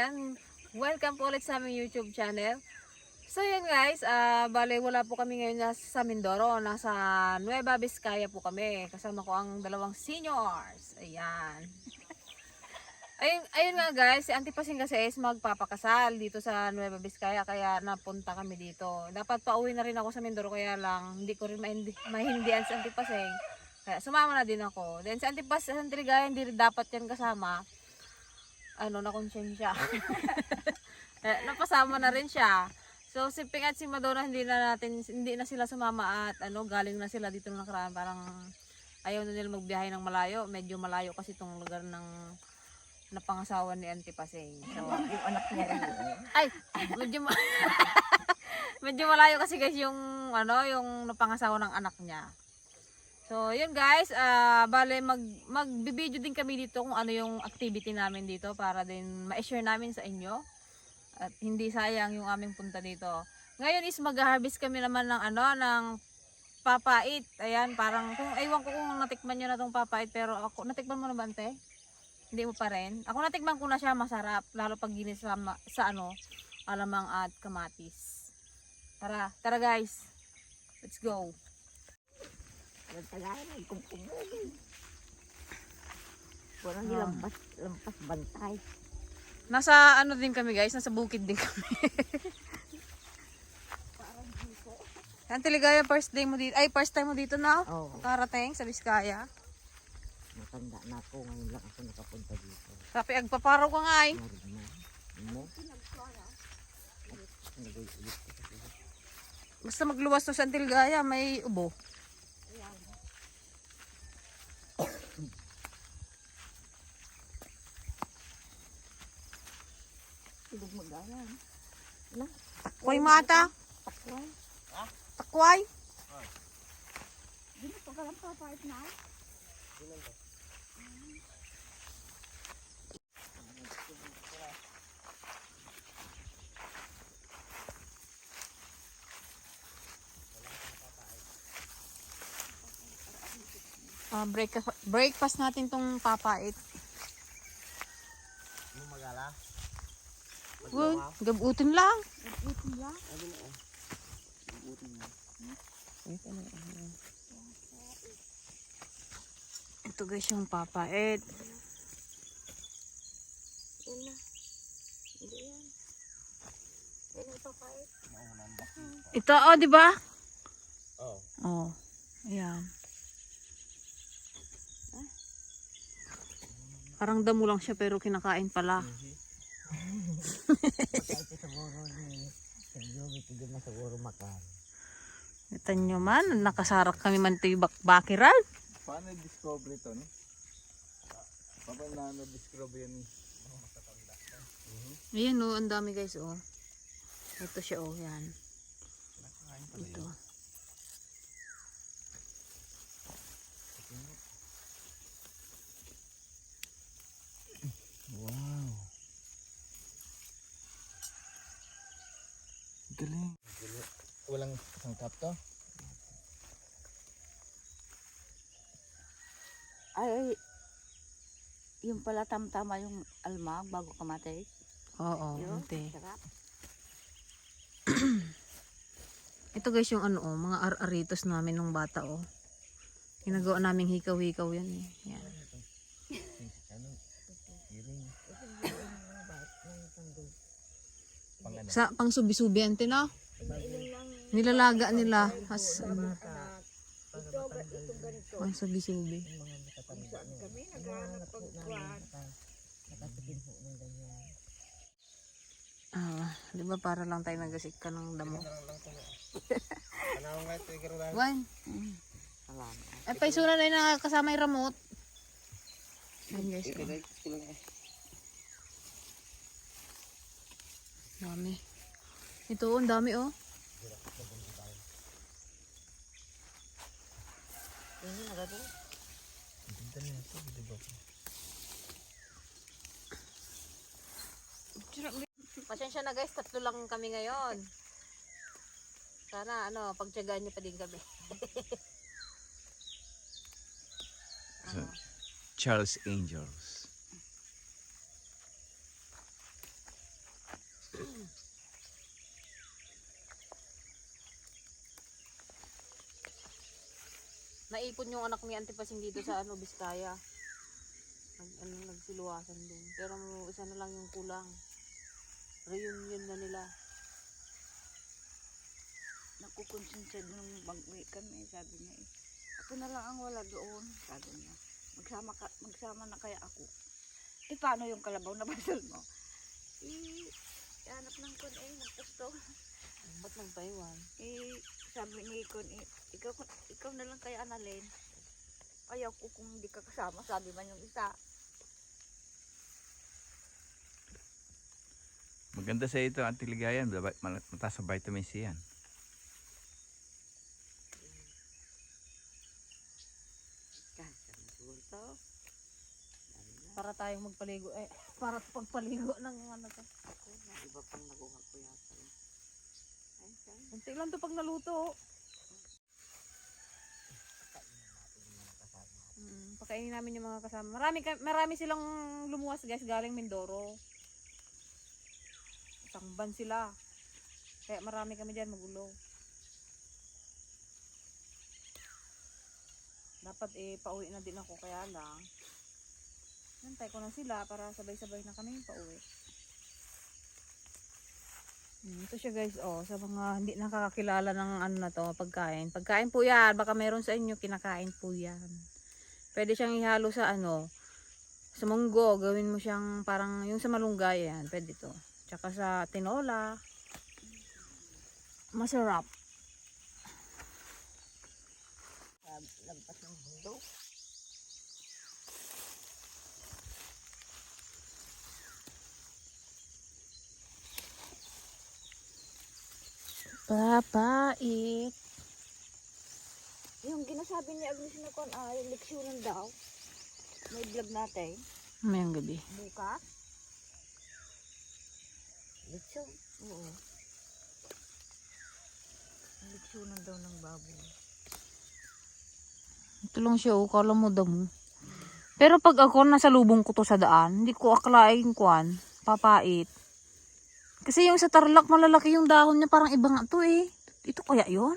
ayan, welcome po ulit sa aming YouTube channel. So yun guys, bale wala po kami ngayon sa Mindoro, nasa Nueva Vizcaya po kami. Kasama ko ang dalawang seniors. Ayan. Ayun nga guys, si Auntie Pasing kasi is magpapakasal dito sa Nueva Vizcaya, kaya napunta kami dito. Dapat pauwi na rin ako sa Mindoro, kaya lang hindi ko rin mahindihan si Auntie Pasing. Kaya sumama na din ako. Then si Auntie Pasing, hindi rin dapat yan kasama. Nakonsensya. Napasama na rin siya. So si Ping at si Madonna hindi na sila sumama at galing na sila dito nung nakaraan. Parang ayaw na nila magbiyahe ng malayo. Medyo malayo kasi itong lugar ng napangasawa ni Auntie Pasing. So, yung anak niya rin. ay, medyo malayo kasi guys yung napangasawa ng anak niya. So, yun guys, bale mag-video din kami dito kung ano yung activity namin dito para din ma-share namin sa inyo. At hindi sayang yung aming punta dito. Ngayon is mag-harvest kami naman ng papait. Ayan, parang ewan ko kung natikman niyo na tong papait, pero ako natikman mo na ba, Ante? Hindi mo pa rin. Ako natikman ko na siya, masarap lalo pag ginisama sa alamang at kamatis. Tara guys. Let's go. Nagtagayan, nagkumpumugin. Walang lampas bantay. Nasa din kami guys, nasa bukid din kami. Auntie Ligaya, first time mo dito na? Oo. Karating sa Vizcaya. Matanda na ako, ngayon lang ako nakapunta dito. Tapi agpaparaw ka nga ay. Mo? Basta magluwas to sa Auntie Ligaya, may ubo. Silog magayan. Takway mata. Takway. Takway. Hindi pa ka lang papait na. Breakfast natin tong papait. Magala. Uy, gabutin lang. Gabutin lang. Ito guys yung papait. Yan na. Hindi yan. Yan ang papait. Ito di ba? Oo. Oh. Ayan. Parang damo lang siya pero kinakain pala. Pagkaiti siguro ni Jogi, hindi na siguro makan. Kita nyo man, nakasarak kami man ito yung bakiran. Paano i-discover ito, no? Paano na-discover yan? Ayan ang dami guys Ito siya yan. Ito. Wow. Galing. Walang sangkap to? Ay, yung pala tamtama yung almag bago kamatay. Oo, Yun, ante. sarap. Ito guys yung mga ar-aritos namin nung bata Ginagawa naming hikaw-hikaw yan Yan. Sa pang subi-subi ante na. Nilalaga nila as pang subi-subi. Kami naghahanap pagkuhan. Di ba para lang tayo nagasik ka ng damo. Wan. Ay paisura na yung kasama yung remote. Ayan guys. Dami. Ito ang dami Ini magado. Pasensya na guys, 3 lang kami ngayon. Sana pagtiyagaan niyo pa din kami. Charles Angels. naipon yung anak ni Auntie Pasing dito sa ano, Biskaya. Nagsiluwasan din. Pero isa na lang yung kulang. Reunion na nila. Nakukonsentrate nung mag-uwi kami, sabi niya eh. Ako na lang ang wala doon, sabi niya. Magsama na kaya ako. Eh, paano yung kalabaw na basal mo? Eh, hanap ng kon eh, nagpusto. Ba't ng Taiwan? Eh, sabi ni kon eh, ikaw na lang kaya Annalyn. Ayaw ko kung hindi ka kasama, sabi man yung isa. Maganda sa ito, Auntie Ligayan. Mataas sa vitamin C yan. Para tayong magpaligo. Para pagpaligo ng ano to. Iba pang nakuha ko yata. Unti lang to pag naluto. Pakainin namin yung mga kasama. Marami silang lumuwas guys galing Mindoro. Isang ban sila. Kaya marami kami dyan magulo. Dapat pauwi na din ako kaya lang. Nantay ko na sila para sabay-sabay na kami pauwi. Ito siya guys, sa mga hindi nakakakilala ng ano na to, pagkain. Pagkain po yan, baka meron sa inyo, kinakain po yan. Pwede siyang ihalo sa ano, sa munggo, gawin mo siyang parang yung sa malunggay yan, pwede to. Tsaka sa tinola, masarap. Lampas ng bundok. Papait. Yung ginasabi ni Agnes na kon, yung leksyonan daw. May vlog natin. Mayang gabi. Bukas. Leksyon? Oo. Leksyonan daw ng baboy. Ito lang siya, kala mo damo. Pero pag ako nasa lubong ko to sa daan, hindi ko akalain kuan, papait. Kasi yung sa Tarlac, malalaki yung dahon niya, parang iba nga to eh. Ito kaya yon?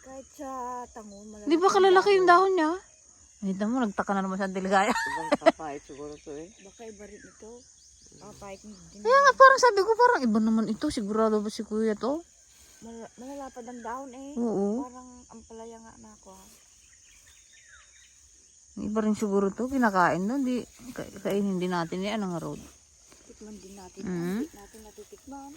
Kahit sa tangon, malalaki. Di ba kalalaki yung dahon niya? Kita mo, nagtaka na naman sa Deligaya. Ibang papait siguro to eh. Baka iba rin ito. Papait din. Kaya nga, parang sabi ko, parang iba naman ito. Sigurado ba si kuya to? Malalapad ang dahon eh. Oo. Parang ampalaya nga na ako. Iba rin siguro to, kinakain no? Di, kainin din natin eh, anong road. Tikman din natin. Mm. Hindi natin natitikman.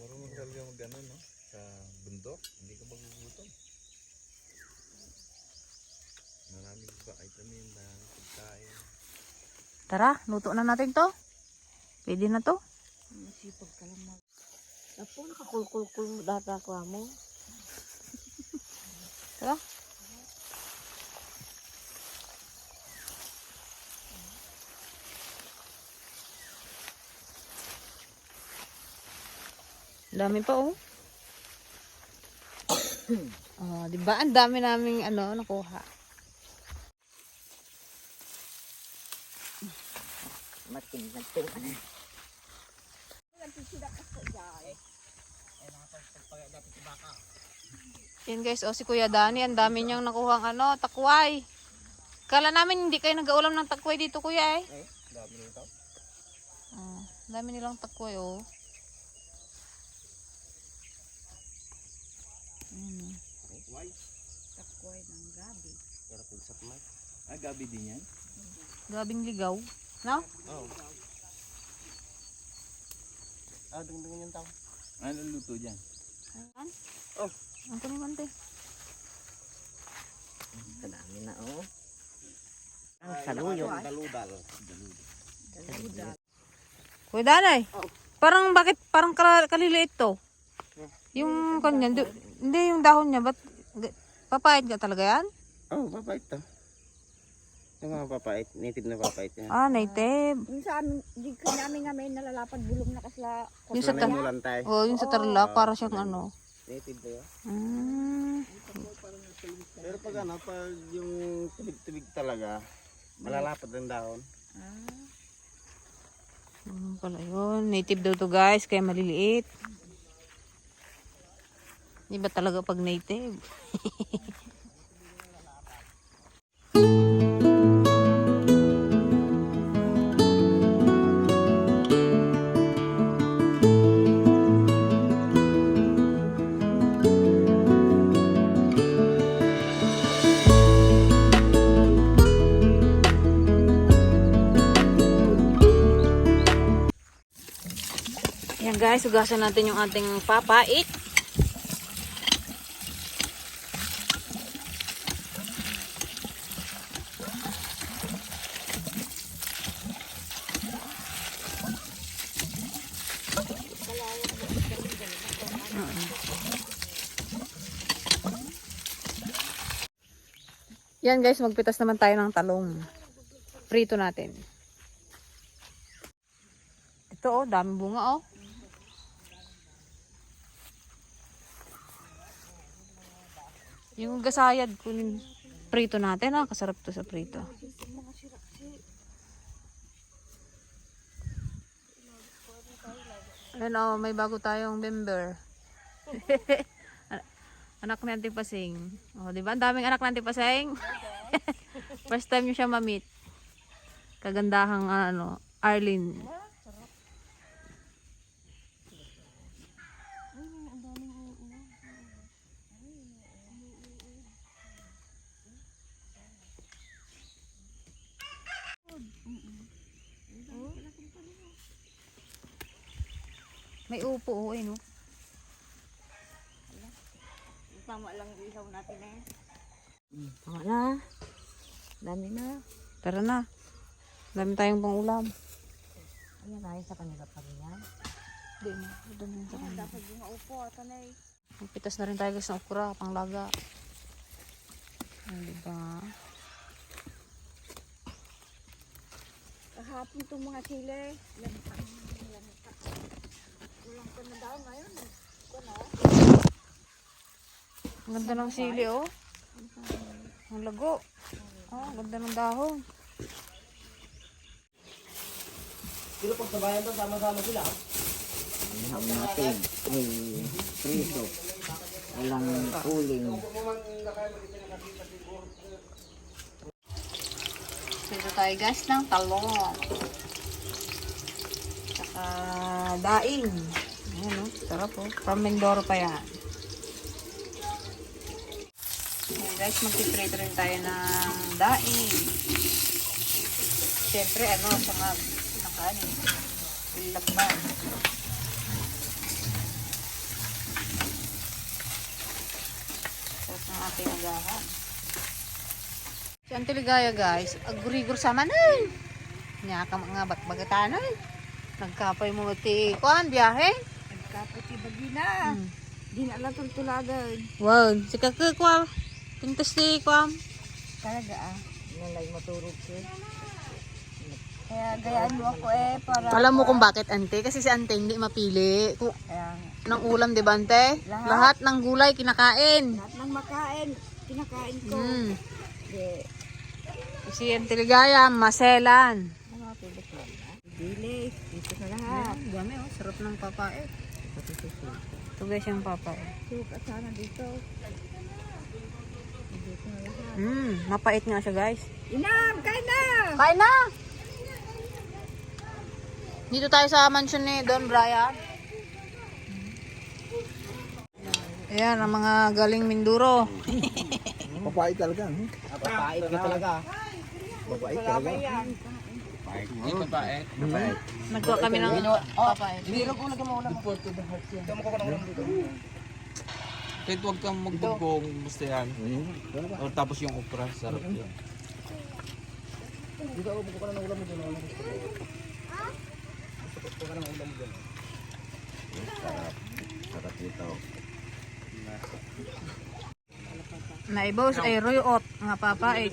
Marunong talaga mag-ano, no? Sa bundok, hindi ka magugutom. Maraming vitamin na pagkain. Tara, luto na natin to. Pwede na to. Masipag ka lang mag... Apo, nakakulkul-kul mo data ko mo. Tara. Dami pa oh. Oh, di ba? Ang dami naming ano nakuha. Mating-mating. Yan guys, si Kuya Dani, ang dami niyang nakuhang ano, takway. Kala namin hindi kayo nag-aulam ng takway dito Kuya eh. Dami nito. Dami nilang takway oh. Why? Takway ng gabi. Pero kung sa kamay. Gabi din yan? Gabing ligaw. No? Oo. Dungdungin yung tao. Ano luto dyan? Oh. Ang kunimante. Kadami na oh. Ang saluyo. Daludal. Kuya Danay, parang bakit parang kaliliit to? Yung kanya, hindi yung dahon niya, ba't papayat ka talaga yan? Oh, papait to. Yung mga papait, native na papait yan. Ah, native. Yung sa amin, di ka namin nga may nalalapad bulong na kasla. Yung sa Lantay. Oh, yung sa Tarlac, para siyang ano. Native ba yun? Pero pag ano, pag yung tubig-tubig talaga, malalapad ang dahon. Pala yun. Native daw to guys, kaya maliliit. Iba talaga pag native. Ayan guys, hugasan natin yung ating papait. Yan guys, magpitas naman tayo ng talong. Prito natin. Ito oh, dami bunga oh. Yung gasayad kunin prito natin ah, kasarap to sa prito. Ayan oh, may bago tayong member. Anak ni Auntie Pasing. Oh, di ba? Ang daming anak ni Auntie Pasing. First time niyo siya ma-meet. Kagandahang ano, Arlene. May upo oh, no. Tama lang ilaw natin eh. Tama na. Dami na. Tara na. Dami tayong pang ulam. Ayan tayo sa kanila pa rin yan. Hindi na. Doon na sa kanila. Dapat yung maupo at anay. Magpitas na rin tayo guys ng okra, panglaga. Diba? Kahapon itong mga sili. Lamita. Walang pa na daw ngayon. Ang ganda ng sili oh. Ang lago. Oh, ang ganda ng dahon. Sila pag sabayan to, sama-sama sila. Ang natin ay prito. Walang uling. Dito tayo guys ng talong. Tsaka daing. Ayan oh, sarap oh. From Mindoro pa yan. Ayan guys, magpiprito rin tayo ng daing. Siyempre ano, sa mga nakanin. Ilakban. Sarap ng ating agahan. Si Auntie Ligaya guys, agurigur sa manan. Nya ka mga batbagatanan. Nagkapay mo ti kuan biyahe. Nagkaputi bagina. Di na lang tultulagan. Wow, si kakakwa. Pintas ti kuam. Talaga ah. Nalay maturog ko. Kaya gayaan mo ako eh para... Alam mo kung bakit ante? Kasi si ante hindi mapili. Kung Kaya ng ulam, di ba ante? Lahat ng gulay kinakain. lahat ng makain, kinakain ko. Di, Si Auntie Ligaya, maselan. ano tulog lang ah. Dili, dito na lahat. Dami oh, sarap ng papae. Ito guys yung papae. Suka sana dito. Dito na lahat. Mapait nga siya guys. Inam, kain na! Kain na! Dito tayo sa mansion ni Don Brian. Ayan, ang mga galing Mindoro. Papait talaga. Papait ka talaga. Papait talaga. Papait. Nagkuha kami ng papae. Hinirog ko lagyan mo ulam. Ito mo ko ng ulam dito. Kahit huwag kang magbugong, basta yan. O tapos yung okra, sarap yan. Dito ako buko ka ng ulam mo dyan. Gusto ka ng ulam mo dyan. Sarap ito. Naibos ay royot nga papae.